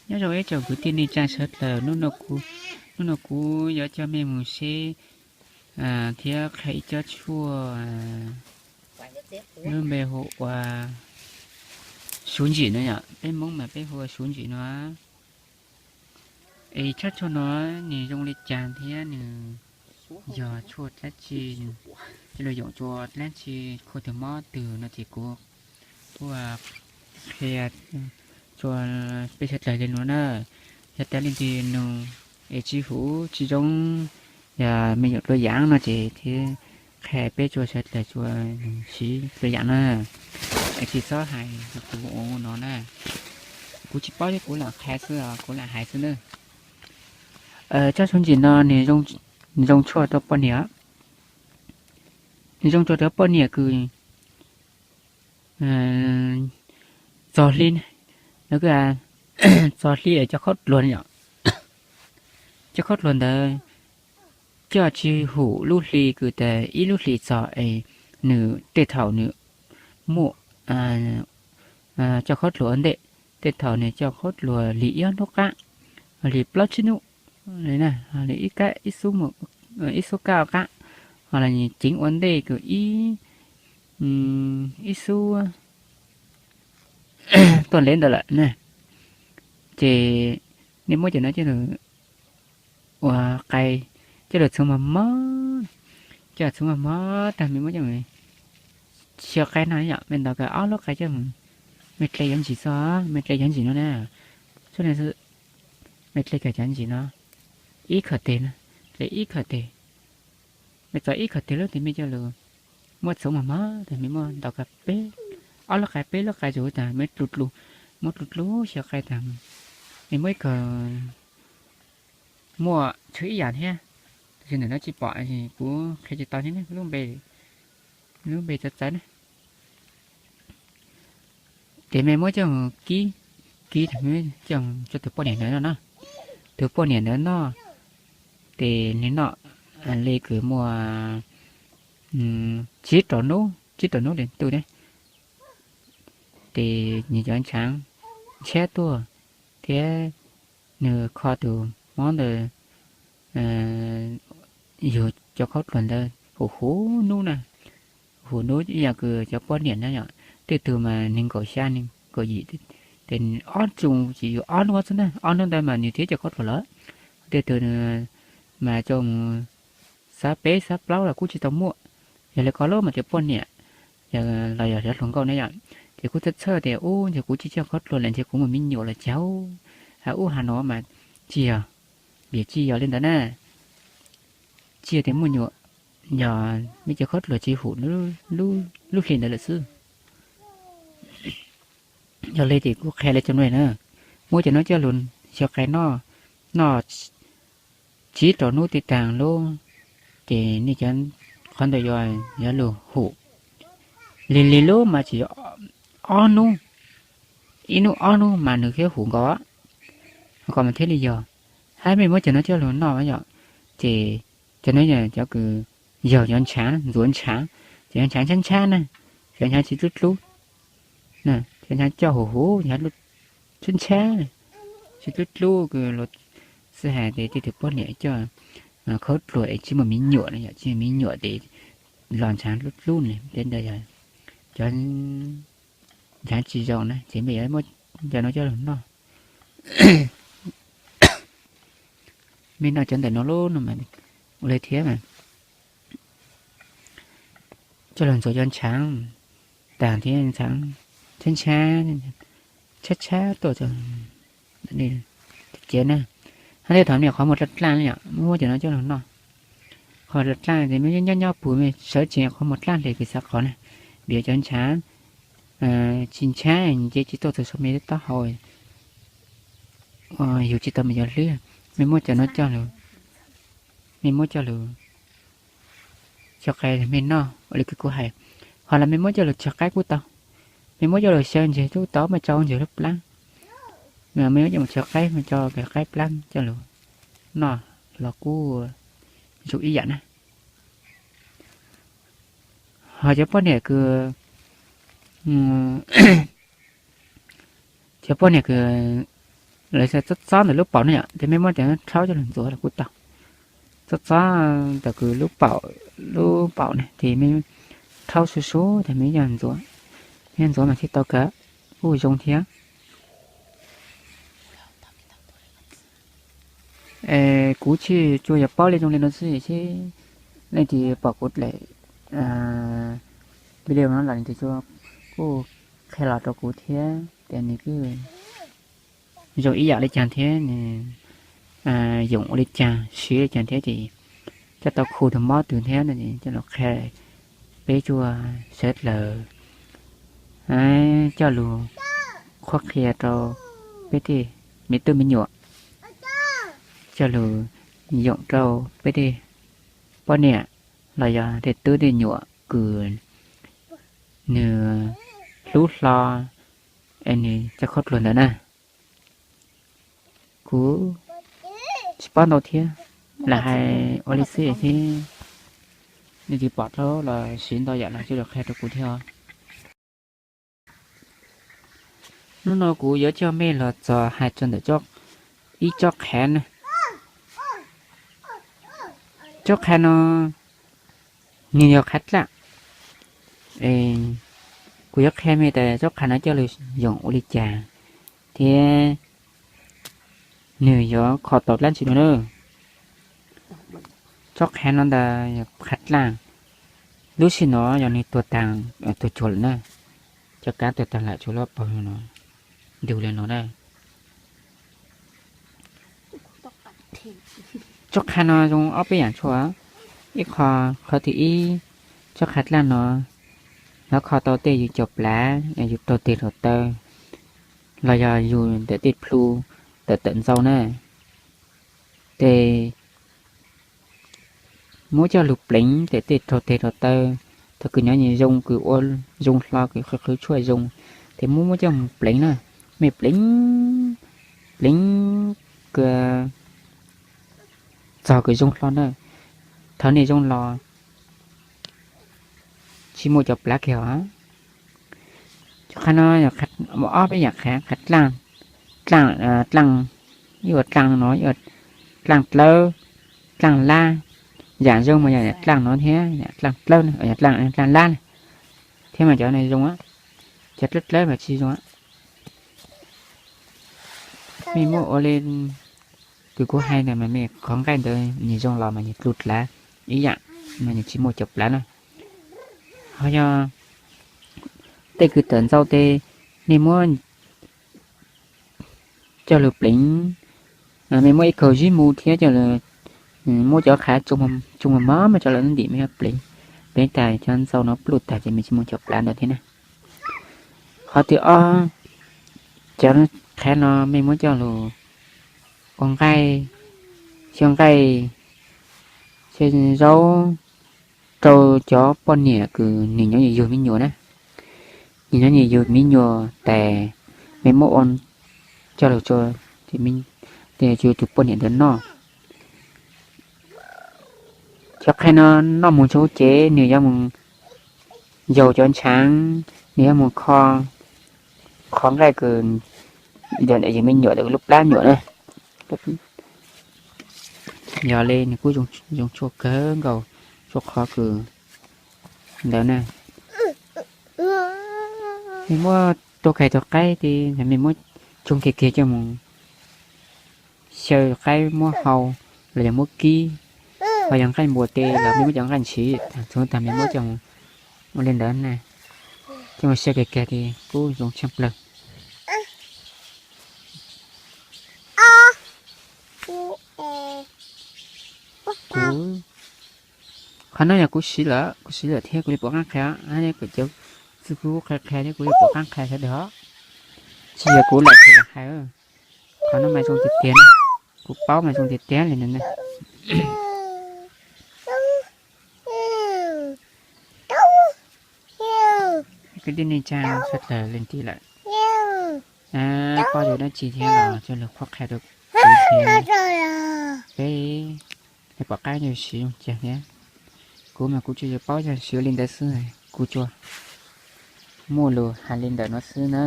Nyob zoo ib tsoom kwv tij neej tsa sawv daws, hnub no kuv yuav coj mej mus seb thiab qhia ib cob tshuaj lub npe hu ua suv ntsim no yom, peb Hmoob mas peb hu ua suv ntsim no. Es tsob tshuaj no nws zoo li cas thiab nws yog tshuaj dab tsi, coj los yoom rua dab tsi, kho tug mob twg no ces kuv kuj qhia rua peb sawv dlawg li no na. Yog tas leej twg nug es tsi huv tsi zoo, yog me nyuam dlua yaav no ces thiab qhia peb rua sawv dlawg rua siv dlua yaav na. Es tsi xob hais rua kuv ua no na. Kuv tsi paub thiab kuv lam qhia xwb, kuv lam hais xwb na. Tsob suv ntsim no nws zoo tshuaj rua poj niam, nws zoo tshuaj rua poj niam kws txog hli, lawv kuj txog hli es cov khaub dluag yom, cov khaub dluag ntawd coj tsi hum lub hli kws tas ib lub hli txog es nws tej thaum nws muaj cov khaub dluag ua ntej, tej thaum nws cov khaub dluag li ib ob hnub qab, li plaub tsib hnub, li ib kab ib xub kab qab, ho los ceev ua ntej kws ib xub tuaj ntev ntawd lawm na. Ces nej muab cov no coj lug ua qai, coj lug txhoov mos mos, coj txhoov mos mos tag mej muab coj xyaw qai no yom, mej ntaus kawg ob lub qai coj mus, mej dle cov ntsim xwb, mej dle cov ntsim no na, mej dle kawg cov ntsim no ib khawm teg na, dle ib khawm teg, mej txaus ib khawm teg lawm tes mej coj lug muab txhoov mos mos tag mej muab ntaus kawg peb, ob lub qai peb lub qai zuj tag mej dlu dlu, muab dlu dlu xyaw qai tag, mej muab ib kawg muaj tshuaj ib yam thiab, tab sis ntawm no tsis pom, kuv qhia tsis tau thiab lub npe, lub npe txawv txawv na. Ces mej muab coj kib, kib coj rua tug poj niam ntawd noj na, tug poj niam ntawd noj, ces nwg noj li kws muaj tsib rau hnub, tsib rau hnub li ntuj ne, ces nwg cov ntshaav ntshiab tuaj thiab nwg kho tug mob ntawd yug cov khaub dluag ntawd huv huv nub na, huv nub ib yam kws cov poj niam na yom, tej tug mas neeg nkaum xya neeg nkaum yim, tes ob tsoom tsis yog ob hnub xwb na, ob hnub ntawd mas nwg thiab cov khaub dluag lawm, tej tug mas coj mus xab peb xab plaub los kuj tsis tau muaj. Yog li ko lub mas cov poj niam los yog cov hluas nkauj na yom, ces kuj txhawj txhawj tias ub ntshe kuv tsis coj khaub dluag lawm ntshe kuv muaj me nyuam lawm cas, ub ha no mas tsis yog, vim tsis yog li ntawd na, tsis yog tias muaj nyuam, yog mej cov khaub dluag tsis huv lub hli ntawd lawm xwb. Yog li ces kuv qhia li cov no na, muab cov no coj lug xyaw qai noj, noj tsib rau hnub tej tag lub, ces nej cov qhov ntawd yuav, yuav lug huv lig lig lub mas tsis ob hnub, ib hnub ob hnub mas nws thiaj huv nkaus, ho ko mas thiaj li yog. Hab mej muab cov no coj lug noj yom, ces cov no yog cov kws yog cov ntshaav ntxuav ntshaav, cov ntshaav ntshab ntshab na, cov ntshaav tsis dlub dlub, cov ntshaav coj huv huv, ntshaav ntshab ntshab, tsis dlub dlub kws luag xav hais tias tej tug poj niam coj khaub dluag es tsis muaj me nyuam no yom, tsis muaj me nyuam tes los ntshaav dlub dlub ne, tej ntawd yog cov ntshaav tsis zoo na, ces mej yuav muab cov no coj lug noj. Mej noj cov ntawm no lub no mas ua li thiab mas coj lug ntxuav cov ntshaav tag thiab ntshaav ntshab ntshab, tshab tshab tuaj, ces na, hab tej thaum mej qhov muag dlaaj dlaaj yom, muab cov no coj lug noj. Qhov dlaaj dlaaj ces mej nyob nyob pug mej sawv tsees qhov muag dlaaj dlaaj kws xav qhov na, vim cov ntshaav tsis ntshab nce tsis tuaj txug sau mej taub hau, yug tsis tau mej cov hlwb. Mej muab cov no coj lug, mej muab coj lug xyaw qai mej noj ua li kws kuv hais, ho los mej muab coj lug tso qaib kuj tau, mej muab coj lug xyaw ntseg kuj tau, mej tso ntseg lub plaab, mej muab coj lug tso qaib, mej tso qaib plaab coj lug noj los kuj zoo ib yam na. Ho cov poj niam kws, cov poj niam kws lawv txob txob ntawm lub paum ne yom, ces mej muab cov rhaub coj los ntxuav los kuj tau. Txob txob ntawm kws lub paum, lub paum ne ces mej rhaub sub sub ces mej coj ntxuav, mej ntxuav mas thiaj tau kawg, kuj zoo thiab. Kuv tsis tshua yog paub li zoo li no xwb, leej twg pom kuv daim video no los leej twg kuj qhia los rau kuv thiab tias nws kuj zoo ib yam li cas thiab nws yoom ua li cas siv li cas thiab ces coj tau khu tus mob twg thiab no coj los qhia peb tsuas sawv daws coj lug qhuab qhia rau peb tej me tub me nyuam, coj lug yoom rau peb tej poj niam los yog tej tub tej nyuam kws nws hlub hlo es nws txawj khaub dluag ntawd na. Kuv tsis paub ntau thiab, lam hais ua li xwb thiab, nej twg pom dlhau los siv ntau yam los coj los qhia rau kuv thiab os. Hnub no kuv yuav coj mej los txog hais txog ntawm ib tsob qhav na. Tsob qhav no nws yog qhav dlaaj. Kuv yuav qhia mej tas tsob qhav no coj lug yoom ua li cas thiab nws yuav kho tau dlaab tsi no na. Tsob qhav no ntag yog qhav dlaaj. Lub sij no yog nws tuag taag, tuag cuag lawm na. Cov kaav tuag taag lawm tsuas lub paug no ntug li no na. Tsob qhav no zoo ob peb yaam tshuaj. Ib qho, qhov thib ib, tsob qhav dlaaj no yuav kho tau tej yug cov plaav, yug raug teg raug taw, los yog yug ntawm tej plhu tawm tawm ntxau na. Ces muab coj lug pleev ntawm tej raug teg raug taw, thaum kws nyob zoo kws ua zoo hlo kws qhwv qhwv tshuaj zoo, ces muab muab coj mus pleev na. Mej pleev, pleev kws txog kws zoo hlo na. Thaum nej zoo los tsis muaj cov plaav kiag os. Cov qhav no yog ob peb yaam qhav, qhav dlaaj, dlaaj, ib ua dlaaj no, ib ua dlaaj dlawb, dlaaj lab. Yaam zoo mas yog dlaaj no thiab, dlaaj dlawb, dlaaj lab na. Thiab mas cov no zoo, cov dlawb dlawb mas tsis zoo. Mej muab ua li kws kuv hais ntawd mas mej qhov nqaij ntawd nws zoo los mas nws dlu dlav ib yaam, mas nws tsis muaj cov plaav na. Ho yog tej kws tawm ntxau tes mej muab coj lug pleev, mej muab ib kaug zib mu thiab coj lug muab cov qhav tsoo mos mos coj lug ntim mej pleev, pleev tas cov ntxau no pluj tag ces mej tsis muaj cov plaav ntawd thiab na. Qhov thib ob, cov qhav no mej muab coj lug ua nqaij, xyaw nqaij, xyaw zaub rau cov poj niam kws nws nyob yug me nyuam na. Nws nyob yug me nyuam tas mej muab ua coj lug rau tus poj niam ntawd noj. Cov qhav no noj mus txug ces nws yuav mus yaug cov ntshaav, nws yuav mus kho qhov nqaij kws yog me nyuam lub plab nyuam na. Yog li nws kuj zoo tshuaj kawg nkaus, tshuaj qhov kws ntawd na. Mej muab rau kag tug qaib tes mej muab tsoo kiag kiag coj mus xyaw qaib muab hau los yog muab kib, ho yog nqaij npua tes los mej muab cov nqaij ntshiv txhua tag mej muab coj mus ua li ntawd na, coj mus xyaw kiag kiag tes kuj zoo tshaaj plawg. Kuv, qhov no yog kuv siv lawm, kuv siv lawm thiab kuv li pom qaab qha, kuv txwv kuv qha qha thiab kuv li pom qaab qha sawv daws os. Tsis yog kuv lam hais, qhov no mas zoo tiag tiag, kuv paub mas zoo tiag tiag li ntawd na. Kwv tij neej tsa sawv daws leej twg lawm, paub yuav dab tsi thiab los coj lug qhuab qha rau kuv thiab, peb li pom qaab yuav siv zoo cag thiab. Kuv mas kuv tsuas yog paub yog siv li ntawd xwb, kuv tsuas muaj lus hais li ntawm no xwb na.